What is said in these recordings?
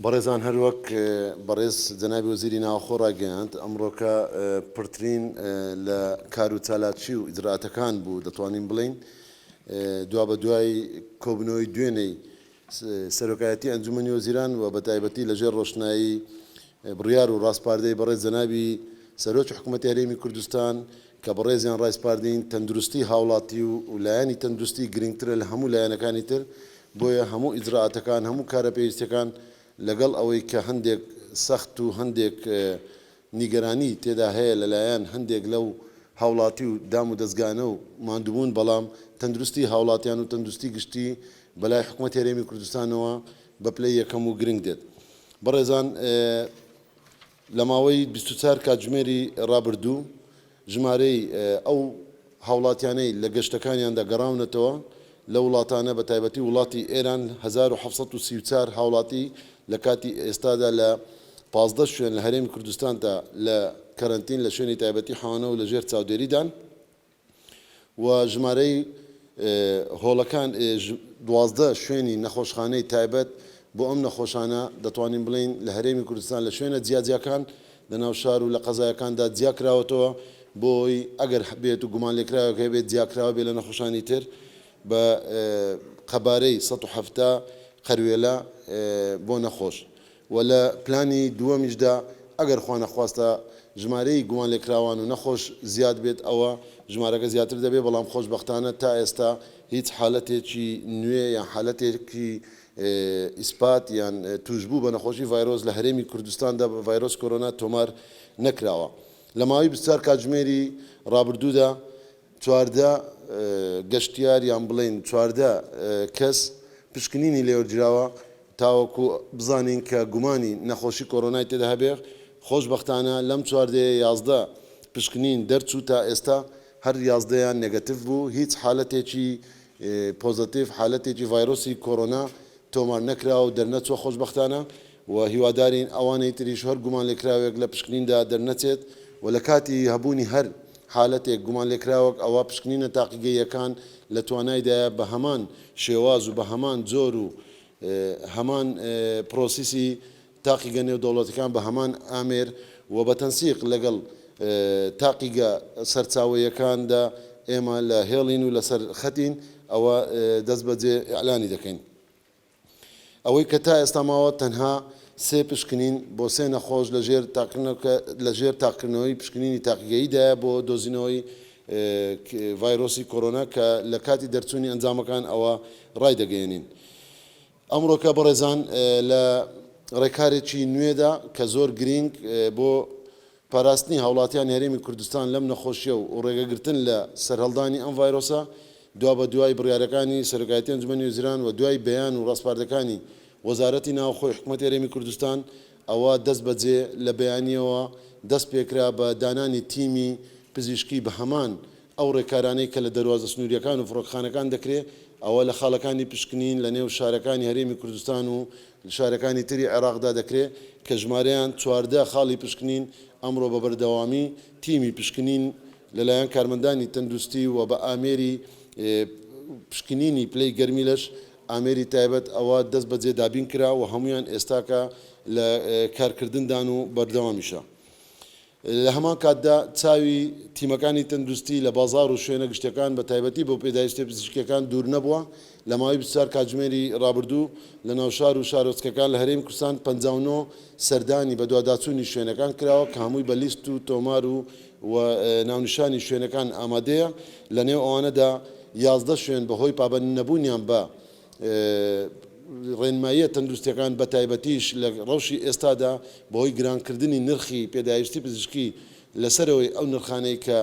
بەڕێزان هەروەک بەڕێز جەنابی وەزیری ناوخۆ ڕایگەیاند ئەمڕۆکە پڕترین لە کار و چالاکی و ئیجرائاتەکان بوو دەتوانین بڵێین دوابەدوای کۆبوونەوەی دوێنێی سەرۆکایەتی ئەنجومەنی وەزیران و بەتایبەتی لەژێر ڕۆشنایی بڕیار و ڕاسپاردەی بەڕێز جەنابی سەرۆکی حکومەتی هەرێمی کوردستان کە بەڕێزیان ڕایسپاردین تەندروستی هاوڵاتی و لایەنی تەندروستی گرنگترە لە هەموو لایەنەکانی تر بۆیە هەموو ئیجرائاتەکان هەموو کارە پێویستیەکان لەگەڵ ئەوەی کە هەندێک سەخت و هەندێک نیگەرانی تێدا هەیە لەلایەن هەندێک لەو هاوڵاتی و دام و دەزگانە و ماندووبوون بەڵام تەندروستی هاوڵاتیان و تەندروستی گشتی بەلای حکومەتی هەرێمی کوردستانەوە بە پلەی یەکەم و گرنگ دێت. بەڕێزان لە ماوەی 24 کاتژمێری ڕابردوو ژمارەی ئەو هاوڵاتیانەی لە گەشتەکانیاندا گەڕاونەتەوە لە وڵاتانە بە تایبەتی وڵاتی ئێران 1734 هاوڵاتی لە کاتی ئێستادا لە 15 شوێن لە هەرێمی کوردستاندا لە کەرەنتین لە شوێنی تایبەتی حەوانە و لە ژێر چاودێریدان. و ژمارەی هۆڵەکان 12 شوێنی نەخۆشخانەی تایبەت بۆ ئەم نەخۆشانە دەتوانین بڵێین لە هەرێمی کوردستان لە شوێنە جیاجیاکان لە ناو شار و لە قەزایەکاندا جیاکراوەتەوە بۆی ئەگەر بێت و گومانلێکراوێک هەبێت جیاکراوە بێت لە نەخۆشانی تر بە قەبارەی 170 قەروێلە بۆ نەخۆش. و لە پلانی دووەمیشدا ئەگەر خوانەخواستە ژمارەی گومانلێکراوان و نەخۆش زیاد بێت ئەوە ژمارەکە زیاتر دەبێت، بەڵام خۆشبەختانە تا ئێستا هیچ حالەتێکی نوێ یان حالەتێکی ئیسپات یان توشبوو بە نەخۆشی ڤایرۆس لە هەرێمی کوردستاندا بە ڤایرۆس کۆرۆنا تۆمار نەکراوە. لە ماوەی 24 کاتژمێری ڕابردوودا 14 گەشتیار یان بڵێین 14 کەس پشکنینی لێوەرگیراوە تاوەکو بزانین کە گومانی نەخۆشی کۆرۆنای تێدا هەبێ، خۆشبەختانە لەم چواردەیە 11 پشکنین دەرچوو تا ئێستا هەر یازدەیان negative بوو، هیچ حالەتێکی positive حالەتێکی ڤایرۆسی کۆرۆنا تۆمار نەکراوە و دەرنەچووە خۆشبەختانە و هیوادارین ئەوانەی تریش هەر گومانلێکراوێک لە پشکنیندا دەرنەچێت و لە کاتی هەبوونی هەر حالەتێک گومانلێکراوەک ئەوا پشکنینە تاقیگەییەکان لە توانایدایە بە هەمان شێواز و بە هەمان جۆر و هەمان پرۆسیسی تاقیگە نێودەوڵەتیەکان بە هەمان ئامێر و بە تەنسیق لەگەڵ تاقیگە سەرچاوەییەکاندا ئێمە لە هێڵین و لەسەر خەتین ئەوە دەستبەجێ ئیعلانی دەکەین. ئەوەی کە تا ئێستا ماوە تەنها سێ پشکنین بۆ سێ نەخۆش لەژێر لەژێر تاقیکردنەوەی پشکنینی تاقیگەییدایە بۆ دۆزینەوەی ڤایرۆسی کۆرۆنا کە لە کاتی دەرچوونی ئەنجامەکان ئەوە ڕایدەگەیەنین. ئەمڕۆکە بەڕێزان لە ڕێکارێکی نوێدا کە زۆر گرینگ بۆ پاراستنی هاوڵاتیانی هەرێمی کوردستان لەم نەخۆشیە و ڕێگەگرتن لە سەرهەڵدانی ئەم ڤایرۆسە، دوابەدوای بڕیارەکانی سەرۆکایەتی ئەنجومەنی وەزیران و دوای بەیان و ڕاسپاردەکانی وەزارەتی ناوخۆی حکومەتی هەرێمی کوردستان ئەوە دەست بەجێ لە بەیانیەوە دەست پێکرا بە دانانی تیمی پزیشکی بە هەمان ئەو ڕێکارانەی کە لە دەروازە سنوورییەکان و فڕۆکەخانەکان دەکرێ، ئەوە لە خاڵەکانی پشکنین لە نێو شارەکانی هەرێمی کوردستان و شارەکانی تری عێراقدا دەکرێ کە ژمارەیان 14 خاڵی پشکنین ئەمڕۆ بە بەردەوامی تیمی پشکنین لەلایەن کارمەندانی تەندروستی و بە ئامێری پشکنینی پلەی گەرمی لەش ئامێری تایبەت ئەوە دەست بەجێ دابین کرا و هەموویان ئێستاکە لە کارکردندان و بەردەوامیشە. لە هەمان کاتدا چاوی تیمەکانی تەندروستی لە بازاڕ و شوێنە گشتیەکان بە تایبەتی بۆ پێداویستیە پزیشکیەکان دوور نەبووە، لە ماوەی 24 کاتژمێری ڕابردوو لە ناوشار و شارۆچکەکان لە هەرێمی کوردستان 59 سەردانی بەدواداچوونی شوێنەکان کراوە کە هەمووی بە لیست و تۆمار و و ناونیشانی شوێنەکان ئامادەیە، لە نێو ئەوانەدا 11 شوێن بەهۆی پابەندنەبوونیان بە ڕێنماییە تەندروستییەکان بەتایبەتیش لە ڕەوشی ئێستادا بەهۆی گرانکردنی نرخی پێداویستی پزیشکی لەسەرەوەی ئەو نرخانەی کە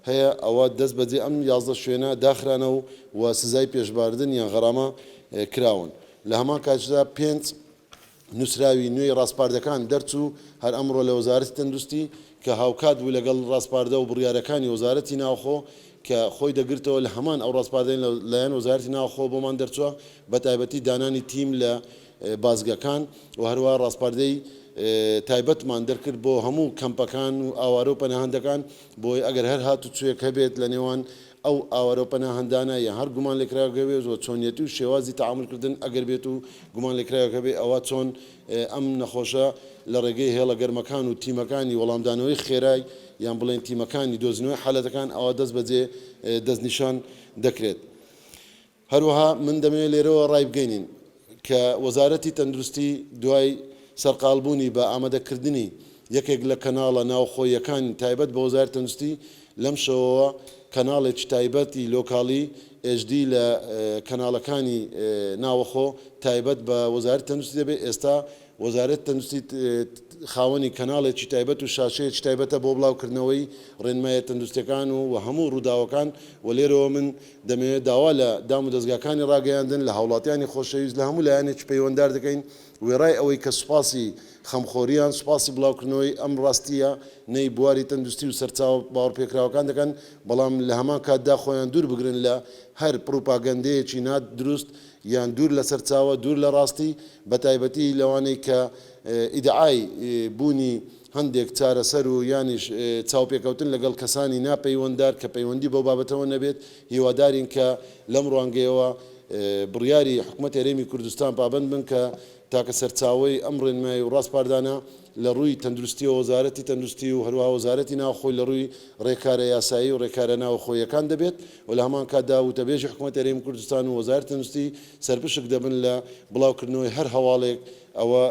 هەیە ئەوە دەست بەجێ ئەم 11 شوێنە داخرانە و و سزای پێشباردن یان غەرامە کراون لە هەمان کاتیشدا پێنج نووسراوی نوێی ڕاسپاردەکان دەرچوو هەر ئەمڕۆ لە وەزارەتی تەندروستی کە هاوکات بوو لەگەڵ ڕاسپاردە و بڕیارەکانی وەزارەتی ناوخۆ کە خۆی دەگرتەوە لە هەمان ئەو ڕاسپاردەی لە لایەن وەزارەتی ناوخۆ بۆمان دەرچووە بەتایبەتی دانانی تیم لە بازگەکان و هەروەها ڕاسپاردەی تایبەتمان دەرکرد بۆ هەموو کەمپەکان و ئاوارە و پەناهەندەکان بۆی ئەگەر هەر هاتوچوویەک هەبێت لە نێوان. ئەو ئاوارە و پەناهەندانە یان هەر گومانلێکراوێک هەبێت و چۆنیەتی و شێوازی تەعامول کردن ئەگەر بێت و گومانلێکراوێک هەبێت ئەوا چۆن ئەم نەخۆشە لە ڕێگەی هێڵە گەرمەکان و تیمەکانی وەڵامدانەوەی خێرای یان بڵێین تیمەکانی دۆزینەوەی حالەتەکان ئەوا دەست بەجێ دەستنیشان دەکرێت. هەروەها من دەمەوێت لێرەوە ڕایبگەینین کە وەزارەتی تەندروستی دوای سەرقاڵبوونی بە ئامادەکردنی یەکێک لە کەناڵە ناوخۆییەکانی تایبەت بە وەزارەتی تەندروستی لەم شەوەوە کەناڵێکی تایبەتی لۆکاڵی HD لە کەناڵەکانی ناوەخۆ تایبەت بە وەزارەتی تەندروستی دەبێت ئێستا وەزارەتی تەندروستی خاوەنی کەناڵێکی تایبەت و شاشەیەکی تایبەتە بۆ بڵاوکردنەوەی ڕێنماییە تەندروستیەکان و و هەموو ڕووداوەکان و لێرەوە من دەمەوێت داوا لە دام و دەزگاکانی ڕاگەیاندن، لە هاوڵاتیانی خۆشەویست، لە هەموو لایەنێکی پەیوەندار دەکەین وێڕای ئەوەی کە سوپاسی خەمخۆریان، سوپاسی بڵاوکردنەوەی ئەم ڕاستییە نەی بواری تەندروستی و سەرچاوە باوەڕپێکراوەکان دەکەن، بەڵام لە هەمان کاتدا خۆیان دوور بگرن لە هەر پڕوپاگەندەیەکی نا دروست یان دوور لە سەرچاوە، دوور لە ڕاستی، بەتایبەتی لەوانەی کە ئیدعای بوونی هەندێک چارەسەر و یانیش چاوپێکەوتن لەگەڵ کەسانی نا پەیوەنددار کە پەیوەندی بەو بابەتەوە نەبێت، هیوادارین کە لەم ڕوانگەیەوە بڕیاری حکومەتی هەرێمی کوردستان پابەند بن کە تاکە سەرچاوەی ئەم ڕێنمایی و ڕاسپاردانە لە ڕووی تەندروستیەوە وەزارەتی تەندروستی و هەروەها وەزارەتی ناوخۆی لە ڕووی ڕێکارە یاسایی و ڕێکارە ناوخۆییەکان دەبێت و لە هەمان کاتدا وتەبێژی حکومەتی هەرێمی کوردستان و وەزارەتی تەندروستی سەرپشک دەبن لە بڵاوکردنەوەی هەر هەواڵێک ئەوە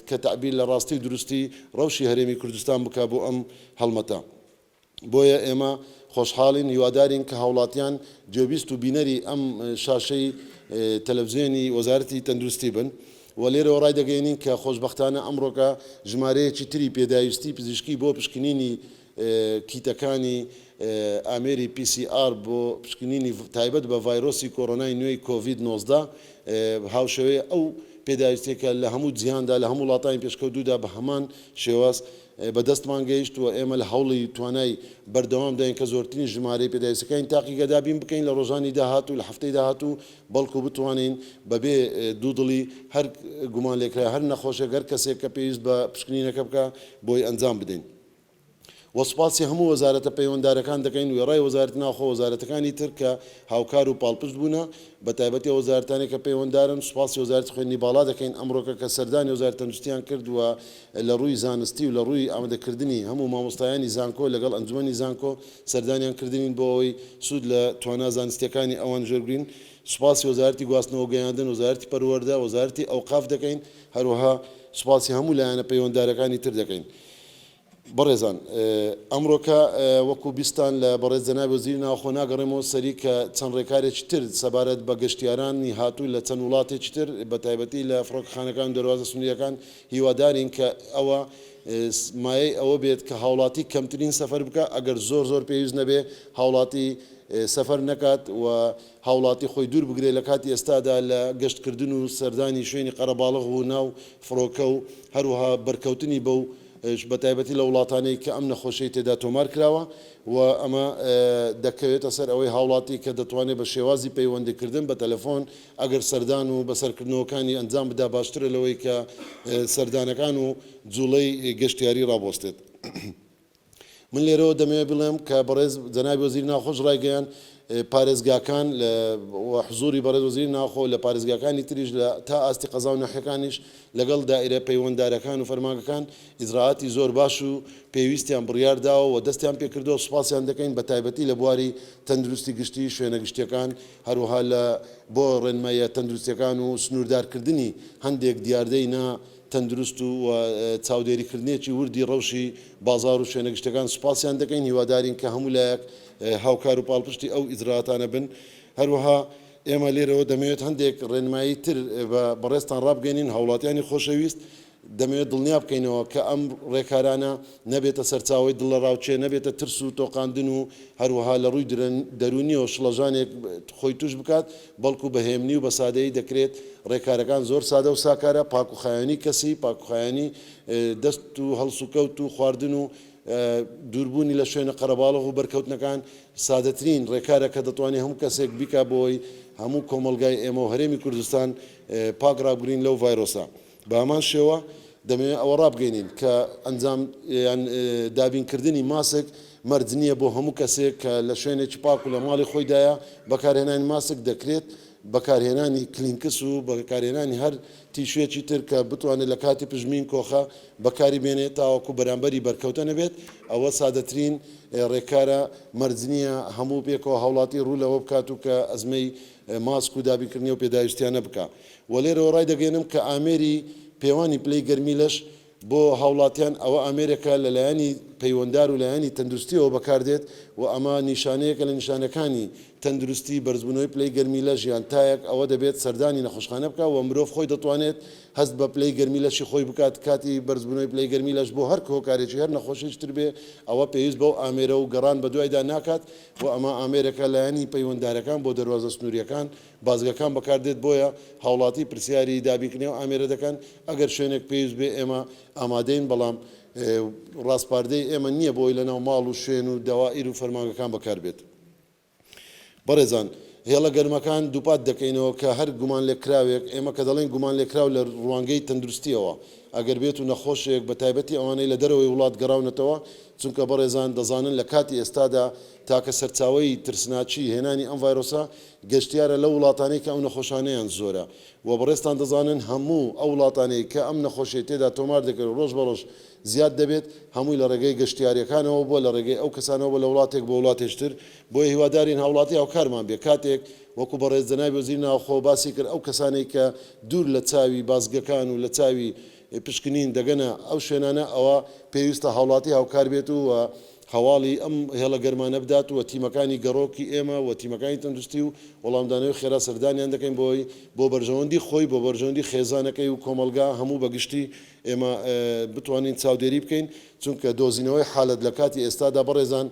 کە تەعبیر لە ڕاستی و دروستی ڕەوشی هەرێمی کوردستان بکا بۆ ئەم هەڵمەتە. بۆیە ئێمە خۆشحاڵین، هیوادارین کە هاوڵاتیان گوێبیست و بینەری ئەم شاشەی تەلەفزیۆنی وەزارەتی تەندروستی بن و لێرەوە ڕایدەگەیەنین کە خۆشبەختانە ئەمڕۆکە ژمارەیەکی تری پێداویستی پزیشکی بۆ پشکنینی کیتەکانی ئامێری PCR بۆ پشکنینی تایبەت بە ڤایرۆسی کۆرۆنای نوێی کۆڤید 19 هاوشێوەی ئەو پێداویستیە کە لە هەموو جیهاندا لە هەموو وڵاتانی پێشکەوتوودا بە هەمان شێواز بە دەستمان گەیشت و ئێمە لە هەوڵی توانای بەردەوام داین کە زۆرترین ژمارەی پێداویستیەکانی تاقیگە دابین بکەین لە ڕۆژانی داهاتوو لە هەفتەی داهاتوو بەڵکو بتوانین بەبێ دوودڵی هەر گومانلێکراو هەر نەخۆشێک هەر کەسێک کە پێویست بە پشکنینەکە بکا بۆی ئەنجام بدەین. و سوپاسی هەموو وەزارەتە پەیوەندارەکان دەکەین وێڕای وەزارەتی ناوخۆ وەزارەتەکانی تر کە هاوکار و پاڵپشت بوونە بە تایبەتی ئەو وەزارەتانەی کە پەیوەندارن سوپاسی وەزارەتی خوێندنی باڵا دەکەین ئەمڕۆکە کە سەردانی وەزارەتی تەندروستیان کرد و لە ڕووی زانستی و لە ڕووی ئامادەکردنی هەموو مامۆستایانی زانکۆ لەگەڵ ئەنجومەنی زانکۆ سەردانیان کردنین بۆ ئەوەی سوود لە توانا زانستیەکانی ئەوان وەربگرین سوپاسی وەزارەتی گواستنەوە و گەیاندن وەزارەتی پەروەردە وەزارەتی ئەوقاف دەکەین هەروەها سوپاسی هەموو لایەنە پەیوەندارەکانی تر دەکەین. بەڕێزان ئەمڕۆکە وەکو بیستتان لە بەڕێز جەنابی وەزیری ناوخۆ ناگەڕێمەوە سەری کە چەند ڕێکارێکی تر سەبارەت بە گەشتیارانی هاتوو لە چەند وڵاتێکی تر بە تایبەتی لە فڕۆکەخانەکان و دەروازە سنوورییەکان هیوادارین کە ئەوە مایەی ئەوە بێت کە هاوڵاتی کەمترین سەفەر بکا ئەگەر زۆر زۆر پێویست نەبێ هاوڵاتی سەفەر نەکات و هاوڵاتی خۆی دوور بگرێت لە کاتی ئێستادا لە گەشتکردن و سەردانی شوێنی قەرەباڵغ و ناو فڕۆکە و هەروەها بەرکەوتنی بەو بەتایبەتی لە وڵاتانەی کە ئەم نەخۆشیەی تێدا تۆمار کراوە و ئەمە دەکەوێتە سەر ئەوەی هاوڵاتی کە دەتوانێت بە شێوازی پەیوەندیکردن بە تەلەفۆن ئەگەر سەردان و بەسەرکردنەوەکانی ئەنجام بدا باشترە لەوەی کە سەردانەکان و جوڵەی گەشتیاری ڕابوەستێت. من لێرەوە دەمەوێت بڵێم کە بەڕێز جەنابی وەزیری ناوخۆش ڕایگەیاند پارێزگاکان و حزوری بەڕێز وەزیری ناوخۆ لە پارێزگاکانی تریش لە تا ئاستی قەزا و ناحیەکانیش لەگەڵ دائیرە پەیوەنددارەکان و فەرمانگەکان ئیجرائاتی زۆر باش و پێویستیان بڕیار داوە و دەستیان پێکردووە سوپاسیان دەکەین بە تایبەتی لە بواری تەندروستی گشتی شوێنە گشتیەکان هەروەها لە بۆ ڕێنماییە تەندروستیەکان و سنووردارکردنی هەندێک دیاردەی نا تەندروست و چاودێریکردنێکی وردی ڕەوشی بازاڕ و شوێنە گشتیەکان سوپاسیان دەکەین، هیوادارین کە هەموو لایەک هاوکار و پاڵپشتی ئەو ئیجرائاتانە بن. هەروەها ئێمە لێرەوە دەمەوێت هەندێک ڕێنمایی تر بە بەڕێزتان ڕابگەینین، هاوڵاتیانی خۆشەویست دەمەوێت دڵنیا بکەینەوە کە ئەم ڕێکارانە نەبێتە سەرچاوەی دڵەڕاوکێ، نەبێتە ترس و تۆقاندن و هەروەها لە ڕووی دەروونیەوە شڵەژانێک خۆی تووش بکات، بەڵکو بە هێمنی و بە سادەیی دەکرێت، ڕێکارەکان زۆر سادە و ساکارە، پاکوخاوێنی کەسی، پاکوخاوێنی دەست و هەڵسوکەوت و خواردن و دووربوونی لە شوێنە قەرەباڵغ و بەرکەوتنەکان، سادەترین ڕێکارە کە دەتوانێت هەموو کەسێک بیکات بۆ ئەوەی هەموو کۆمەڵگای ئێمە و هەرێمی کوردستان پاک ڕابگرین لەو ڤایرۆسە. بە هەمان شێوە دەمەوێت ئەوە ڕابگەینین کە ئەنجام یان دابینکردنی ماسک مەرج نییە بۆ هەموو کەسێک کە لە شوێنێکی پاک و لە ماڵی خۆیدایە، بەکارهێنانی ماسک دەکرێت بەکارهێنانی کلینکس و بەکارهێنانی هەر تیشوێکی تر کە بتوانێت لە کاتی پژمین کۆخە بەکاری بێنێت تاوەکو بەرامبەری بەرکەوتە نەبێت، ئەوە سادەترین ڕێکارە، مەرج نییە هەموو پێکەوە هاوڵاتی ڕوو لەوە بکات و کە ئەزمەی ماسک و دابینکردنی ئەو پێداویستیانە بکا. وە لێرەوە ڕایدەگەیەنم کە ئامێری پێوانی پلەی گەرمی لەش بۆ هاوڵاتیان ئەوە ئامێرێکە لە لایەنی پەیوەندار و لایەنی تەندروستیەوە بەکاردێت و ئەمە نیشانەیەکە لە نیشانەکانی تەندروستی بەرزبوونەوەی پلەی گەرمی لەش یان تایەک ئەوە دەبێت سەردانی نەخۆشخانە بکات و مرۆڤ خۆی دەتوانێت هەست بە پلەی گەرمی لەشی خۆی بکات کاتی بەرزبوونەوەی پلەی گەرمی لەش بۆ هەر هۆکارێکی هەر نەخۆشیی تر بێ ئەوە پێویست بەو ئامێرە و گەڕان بەدوایدا ناکات و ئەمە ئامێرێکە لایەنی پەیوەندارەکان بۆ دەروازە سنوورییەکان بازگەکان بەکاردێت بۆیە هاوڵاتی پرسیاری دابینکردنی ئەو ئامێرە دەکەن، ئەگەر شوێنێک پێویست بێ ئێمە ئامادەین بەڵام ڕاسپاردەی ئێمە نییە بۆی لەناو ماڵ و شوێن و دەوائیر و فەرمانگەکان بەکاربێت. بەڕێزان هێڵە گەرمەکان دووپات دەکەینەوە کە هەر گومانلێکراوێک، ئێمە کە دەڵێین گومانلێکراو لە ڕوانگەی تەندروستییەوە ئەگەر بێت و نەخۆشێک بە تایبەتی ئەوانەی لە دەرەوەی وڵات گەڕاونەتەوە چونکە بەڕێزان دەزانن لە کاتی ئێستادا تاکە سەرچاوەی ترسناکی هێنانی ئەم ڤایرۆسە گەشتیارە لەو وڵاتانەی کە ئەو نەخۆشانەیان زۆرە و بەڕێزتان دەزانن هەموو ئەو وڵاتانەی کە ئەم نەخۆشیەی تێدا تۆمار دەکرێت و ڕۆژ بە ڕۆژ زیاد دەبێت هەمووی لە ڕێگەی گەشتیاریەکانەوە بووە لە ڕێگەی ئەو کەسانەوە بووە لە وڵاتێک بۆ وڵاتێکی تر بۆیە هیوادارین هاوڵاتی هاوکارمان بێ کاتێک وەکو بەڕێز جەنابی وەزیری ناوخۆ باسی کرد ئەو کەسانەی کە دوور لە چاوی بازگەکان و لە چاوی پشکنین دەگەنە ئەو شوێنانە ئەوا پێویستە هاوڵاتی هاوکار بێت و هەواڵی ئەم هێڵە گەرمانە بدات و تیمەکانی گەڕۆکی ئێمە و تیمەکانی تەندروستی و وەڵامدانەوەی خێرا سەردانیان دەکەین بۆی بۆ بەرژەوەندی خۆی بۆ بەرژەوەندی خێزانەکەی و کۆمەڵگا هەموو بە گشتی ئێمە بتوانین چاودێری بکەین چونکە دۆزینەوەی حالەت لە کاتی ئێستادا بەڕێزان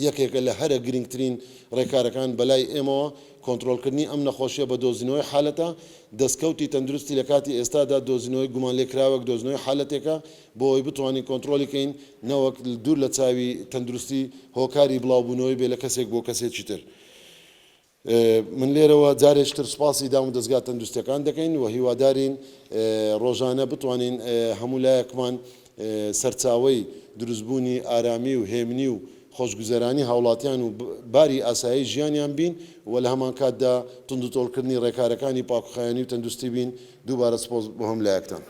یەکێکە لە هەرە گرنگترین ڕێکارەکان بەلای ئێمەوە، کۆنترۆڵکردنی ئەم نەخۆشیە بە دۆزینەوەی حالەتە، دەستکەوتی تەندروستی لە کاتی ئێستادا دۆزینەوەی گومانلێکراوێک دۆزینەوەی حالەتێکە بۆ ئەوەی بتوانین کۆنترۆڵی کەین نەوەک دوور لە چاوی تەندروستی هۆکاری بڵاوبوونەوەی بێ لە کەسێک بۆ کەسێکی تر. من لێرەوە جارێکی تر سوپاسی دامودەزگا تەندروستیەکان دەکەین و هیوادارین ڕۆژانە بتوانین هەموو لایەکمان سەرچاوەی دروستبوونی ئارامی و هێمنی و خۆشگوزەرانی هاوڵاتیان و باری ئاسایی ژیانیان بین و لە هەمانکاتدا توندوتۆڵکردنی ڕێکارەکانی پاکوخایەنی و تەندروستی بین، دووبارە سپاس بۆ هەموو لایەکتان.